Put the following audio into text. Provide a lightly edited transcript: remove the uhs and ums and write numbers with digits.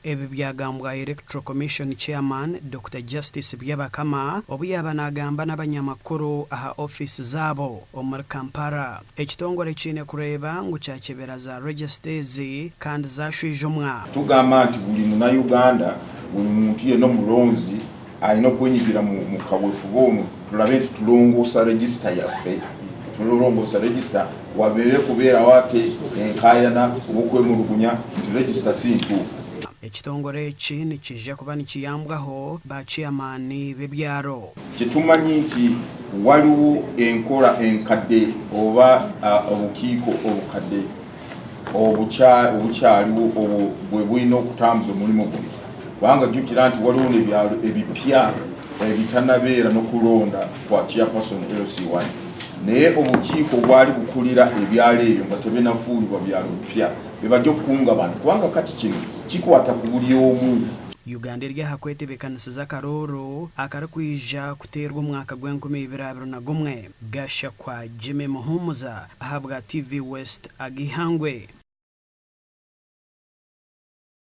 Ebi byagambwa Electoral Commission Chairman, Dokita Justice Byabakama obu yaaba nagamba n'abanyamakuru aha ofiisi zaabo omuri Kampala. Ekitongore kiine kureeba ngu kyakyebera za regisita ezi kandi zashwijumwa. Tugamba nti buli Munnayuganda, buli muntu yenna omulonzi alina okwenyigira mu kaweefube ono, tulabe nti tulongoosa regisita yaffe, tulongoosa regisita wabeere kubeerawo ate enkaayana oba okwemulugunya nti regisita si ntuufu. Ekitongore eki nikiija kuba nikiyambwaho ba chairman b'ebyaro. Kyetumanyi nti waliwo enkola enkadde oba obukiiko obukadde obukyaliwo obwo bwe bulina okutambuza omulimu guno, kubanga jjukira nti waliwo n'ebyalo ebipya ebitanabeera n'okulonda kwa chairperson LC1, naye obukiiko bwali bukulira ebyalo ebyo nga tebinafuulibwa byalo bipya bebajja okukunga abantu, kubanga kati kino kikwata ku buli omu. Uganda eri aha kwetebeekanisiza akarooro akarikwija kuteerwa omwaka gw'enkumi ibiri abiri na gumwe. Gashakwa Jimmy Muhumuza ahabwa TV West Agihangwe.